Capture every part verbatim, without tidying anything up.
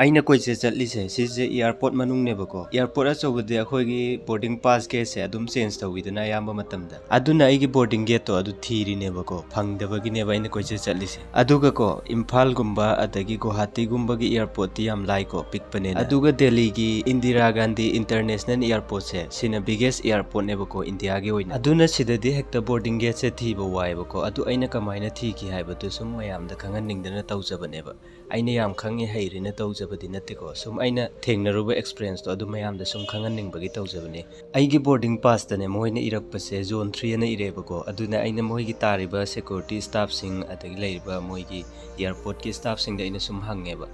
ꯑꯩꯅ ꯀꯣꯏꯆꯠ ꯆꯠꯂꯤꯁꯦ ꯁꯤꯁꯦ airport ꯃꯅꯨꯡꯅꯦꯕꯀꯣ꯫ Airport ꯑꯆꯧꯕꯗꯤ ꯑꯩꯈꯣꯏꯒꯤ boarding pass gate ꯁꯦ ꯑꯗꯨꯝ change ꯇꯧꯋꯤꯗꯅ ꯑꯌꯥꯝꯕ ꯃꯇꯝꯗ꯫ ꯑꯗꯨꯅ ꯑꯩꯒꯤ boarding gate ꯇꯣ ꯑꯗꯨ ꯊꯤꯔꯤꯅꯦꯕꯀꯣ, ꯐꯪꯗꯕꯒꯤꯅꯦꯕ ꯑꯩꯅ ꯀꯣꯏꯆꯠ ꯆꯠꯂꯤꯁꯦ꯫ ꯑꯗꯨꯒꯀꯣ, ꯏꯝꯐꯥꯜꯒꯨꯝꯕ ꯑꯗꯒꯤ ꯒꯨꯋꯥꯍꯥꯇꯤꯒꯨꯝꯕꯒꯤ airport ꯇꯤ ꯌꯥꯝ ꯂꯥꯏꯀꯣ, ꯄꯤꯛꯄꯅꯤꯅ꯫ ꯑꯗꯨꯒ ꯗꯦꯜꯂꯤꯒꯤ ꯏꯟꯗꯤꯔꯥ ꯒꯥꯟꯙꯤ International Airport ꯁꯦ, ꯁꯤꯅ biggest airport ꯅꯦꯕꯀꯣ ꯏꯟꯗꯤꯌꯥꯒꯤ ꯑꯣꯏꯅ꯫ ꯑꯗꯨꯅ ꯁꯤꯗꯗꯤ ꯍꯦꯛꯇ boarding gate ꯁꯦ ꯊꯤꯕ ꯋꯥꯏꯕꯀꯣ꯫ ꯑꯗꯨ ꯑꯩꯅ ꯀꯃꯥꯏꯅ ꯊꯤꯈꯤ ꯍꯥꯏꯕꯗꯨ ꯁꯨꯝ ꯃꯌꯥꯝꯗ ꯈꯪꯍꯟꯅꯤꯡꯗꯅ ꯇꯧꯖꯕꯅꯦꯕ꯫ ꯑꯩꯅ ꯌꯥꯝ ꯈꯪꯉꯦ ꯍꯩꯔꯦꯅ ꯇꯧꯖꯕꯗꯤ ꯅꯠꯇꯦꯀꯣ, ꯁꯨꯝ ꯑꯩꯅ ꯊꯦꯡꯅꯔꯨꯕ experience ꯇꯣ ꯑꯗꯨ ꯃꯌꯥꯝꯗ ꯁꯨꯝ ꯈꯪꯍꯟꯅꯤꯡꯕꯒꯤ ꯇꯧꯖꯕꯅꯦ꯫ ꯑꯩꯒꯤ boarding pass ꯇꯅꯦ ꯃꯣꯏꯅ ꯏꯔꯛꯄꯁꯦ zone three ꯑꯅ ꯏꯔꯦꯕꯀꯣ꯫ ꯑꯗꯨꯅ ꯑꯩꯅ ꯃꯣꯏꯒꯤ ꯇꯥꯔꯤꯕ security staff ꯁꯤꯡ ꯑꯗꯒꯤ ꯂꯩꯔꯤꯕ ꯃꯣꯏꯒꯤ airport ꯀꯤ staff ꯁꯤꯡꯗ ꯑꯩꯅ ꯁꯨꯝ ꯍꯪꯉꯦꯕ,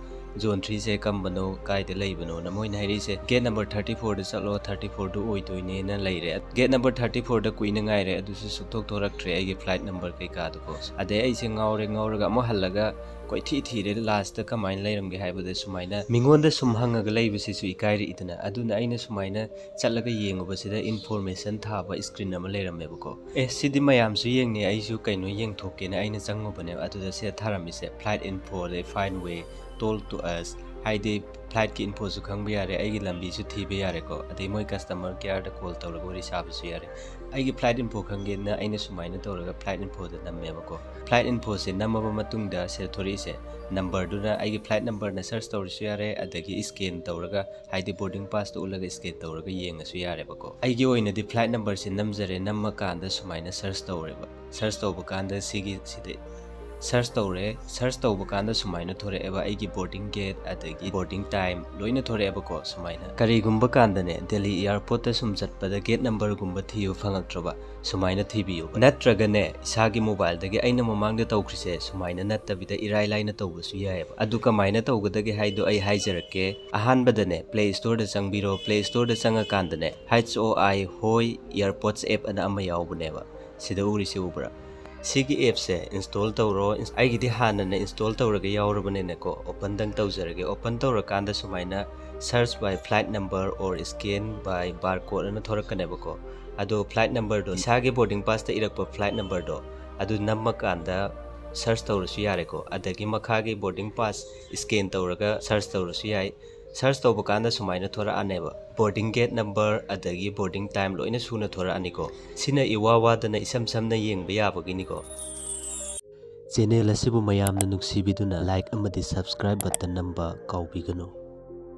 zone three ꯁꯦ ꯀꯝꯕꯅꯣ, ꯀꯥꯏꯗ ꯂꯩꯕꯅꯣꯅ꯫ ꯃꯣꯏꯅ ꯍꯥꯏꯔꯛꯏꯁꯦ gate number thirty four ꯗ ꯆꯠꯂꯣ, thirty four ꯗꯨ ꯑꯣꯏꯗꯣꯏꯅꯦꯅ ꯂꯩꯔꯦ꯫ Gate number thirty four ꯗ ꯀꯨꯏꯅ ꯉꯥꯏꯔꯦ, ꯑꯗꯨꯁꯨ ꯁꯨꯛꯊꯣꯛ ꯊꯣꯔꯛꯇ꯭ꯔꯦ ꯑꯩꯒꯤ flight number ꯀꯩꯀꯥꯗꯨꯀꯣ꯫ ꯑꯗꯩ ꯑꯩꯁꯦ ꯉꯥꯎꯔꯦ, ꯉꯥꯎꯔꯒ ꯑꯃꯨꯛ ꯍꯜꯂꯒ ꯀꯣꯏꯊꯤ ꯊꯤꯔꯦ, last ꯇ ꯀꯃꯥꯏꯅ ꯂꯩꯔꯝꯒꯦ ꯍꯥꯏꯕꯗ ꯁꯨꯃꯥꯏꯅ ꯃꯤꯉꯣꯟꯗ ꯁꯨꯝ ꯍꯪꯉꯒ ꯂꯩꯕꯁꯤꯁꯨ ꯏꯀꯥꯏꯔꯛꯏꯗꯅ꯫ ꯑꯗꯨꯅ ꯑꯩꯅ ꯁꯨꯃꯥꯏꯅ ꯆꯠꯂꯒ ꯌꯦꯡꯉꯨꯕꯁꯤꯗ information ꯊꯥꯕ screen ꯑꯃ ꯂꯩꯔꯝꯃꯦꯕꯀꯣ꯫ ꯑꯦ, ꯁꯤꯗꯤ ꯃꯌꯥꯝꯁꯨ ꯌꯦꯡꯅꯤ, ꯑꯩꯁꯨ ꯀꯩꯅꯣ ꯌꯦꯡꯊꯣꯛꯀꯦꯅ ꯑꯩꯅ ꯆꯪꯉꯨꯕꯅꯦꯕ꯫ ꯑꯗꯨꯗ ꯁꯤꯗ ꯊꯥꯔꯝꯃꯤꯁꯦ flight info, ꯑꯗꯩ find way, told to us, ꯍꯥꯏꯗꯤ flight ꯀꯤ info ꯁꯨ ꯈꯪꯕ ꯌꯥꯔꯦ, ꯑꯩꯒꯤ ꯂꯝꯕꯤꯁꯨ ꯊꯤꯕ ꯌꯥꯔꯦꯀꯣ꯫ ꯑꯗꯩ ꯃꯣꯏ customer care ꯗ call ꯇꯧꯔꯒ ꯋꯥꯔꯤ ꯁꯥꯕꯁꯨ ꯌꯥꯔꯦ꯫ ꯑꯩꯒꯤ flight info ꯈꯪꯒꯦꯅ ꯑꯩꯅ ꯁꯨꯃꯥꯏꯅ ꯇꯧꯔꯒ flight info ꯗ ꯅꯝꯃꯦꯕꯀꯣ꯫ Flight info ꯁꯦ ꯅꯝꯃꯕ ꯃꯇꯨꯡꯗ ꯁꯤꯗ ꯊꯣꯔꯛꯏꯁꯦ number ꯗꯨꯅ ꯑꯩꯒꯤ flight number ꯅ search ꯇꯧꯔꯁꯨ ꯌꯥꯔꯦ, ꯑꯗꯒꯤ scan ꯇꯧꯔꯒ, ꯍꯥꯏꯗꯤ boarding pass ꯇꯣ ꯎꯠꯂꯒ scan ꯇꯧꯔꯒ ꯌꯦꯡꯉꯁꯨ ꯌꯥꯔꯦꯕꯀꯣ꯫ ꯑꯩꯒꯤ ꯑꯣꯏꯅꯗꯤ flight number ꯁꯦ ꯅꯝꯖꯔꯦ, ꯅꯝꯃꯀꯥꯟꯗ ꯁꯨꯃꯥꯏꯅ search ꯇꯧꯔꯦꯕ꯫ Search ꯇꯧꯕ ꯀꯥꯟꯗ ꯁꯤꯒꯤ ꯁꯤꯗ search ꯇꯧꯔꯦ꯫ Search ꯇꯧꯕ ꯀꯥꯟꯗ ꯁꯨꯃꯥꯏꯅ ꯊꯣꯔꯛꯑꯦꯕ, ꯑꯩꯒꯤ boarding gate ꯑꯗꯒꯤ boarding time ꯂꯣꯏꯅ ꯊꯣꯔꯛꯑꯦꯕꯀꯣ꯫ ꯁꯨꯃꯥꯏꯅ ꯀꯔꯤꯒꯨꯝꯕ ꯀꯥꯟꯗꯅꯦ, ꯗꯦꯜꯂꯤ airport ꯇ ꯁꯨꯝ ꯆꯠꯄꯗ gate number ꯒꯨꯝꯕ ꯊꯤꯕ ꯐꯪꯉꯛꯇ꯭ꯔꯕ, ꯁꯨꯃꯥꯏꯅ ꯊꯤꯕꯤꯌꯨ꯫ ꯅꯠꯇ꯭ꯔꯒꯅꯦ, ꯏꯁꯥꯒꯤ mobile ꯗꯒꯤ ꯑꯩꯅ ꯃꯃꯥꯡꯗ ꯇꯧꯈ꯭ꯔꯤꯁꯦ ꯁꯨꯃꯥꯏꯅ ꯅꯠꯇꯕꯤꯗ ꯏꯔꯥꯏ ꯂꯥꯏꯅ ꯇꯧꯕꯁꯨ ꯌꯥꯏꯑꯕ꯫ ꯑꯗꯨ ꯀꯃꯥꯏꯅ ꯇꯧꯒꯗꯒꯦ ꯍꯥꯏꯗꯣ ꯑꯩ ꯍꯥꯏꯖꯔꯛꯀꯦ꯫ ꯑꯍꯥꯟꯕꯗꯅꯦ, Play Store the ꯆꯪꯕꯤꯔꯣ꯫ Play Store the ꯆꯪꯉꯀꯥꯟꯗꯅꯦ, H O I Hoi Airports app ꯑꯅ ꯑꯃ ꯌꯥꯎꯕꯅꯦꯕ꯫ ꯁꯤꯗ ꯎꯔꯤꯁꯤ ꯎꯕ꯭ꯔꯥ? ꯁꯤꯒꯤ app ꯁꯦ install ꯇꯧꯔꯣ꯫ Ins-, ꯑꯩꯒꯤꯗꯤ ꯍꯥꯟꯅꯅ install ꯇꯧꯔꯒ ꯌꯥꯎꯔꯕꯅꯤꯅꯀꯣ, open ꯗꯪ ꯇꯧꯖꯔꯒꯦ꯫ Open ꯇꯧꯔꯀꯥꯟꯗ ꯁꯨꯃꯥꯏꯅ search by flight number or scan by barcode ꯑꯅ ꯊꯣꯔꯛꯀꯅꯦꯕꯀꯣ꯫ ꯑꯗꯣ flight number ꯗꯣ, ꯏꯁꯥꯒꯤ boarding pass ꯇ ꯏꯔꯛꯄ flight number ꯗꯣ, ꯑꯗꯨ ꯅꯝꯃꯀꯥꯟꯗ search ꯇꯧꯔꯁꯨ ꯌꯥꯔꯦꯀꯣ꯫ ꯑꯗꯒꯤ ꯃꯈꯥꯒꯤ boarding pass scan ꯇꯧꯔꯒ search ꯇꯧꯔꯁꯨ ꯌꯥꯏ꯫ Search ꯇꯧꯕ ꯀꯥꯟꯗ ꯁꯨꯃꯥꯏꯅ ꯊꯣꯔꯛꯑꯅꯦꯕ, boarding gate number ꯑꯗꯒꯤ boarding time ꯂꯣꯏꯅ ꯁꯨꯅ ꯊꯣꯔꯛꯑꯅꯤꯀꯣ꯫ ꯁꯤꯅ ꯏꯋꯥ ꯋꯥꯗꯅ ꯏꯁꯝ ꯁꯝꯅ ꯌꯦꯡꯕ ꯌꯥꯕꯒꯤꯅꯤꯀꯣ꯫ Channel ꯑꯁꯤꯕꯨ ꯃꯌꯥꯝꯅ ꯅꯨꯡꯁꯤꯕꯤꯗꯨꯅ like ꯑꯃꯗꯤ subscribe button ꯅꯝꯕ ꯀꯥꯎꯕꯤꯒꯅꯨ꯫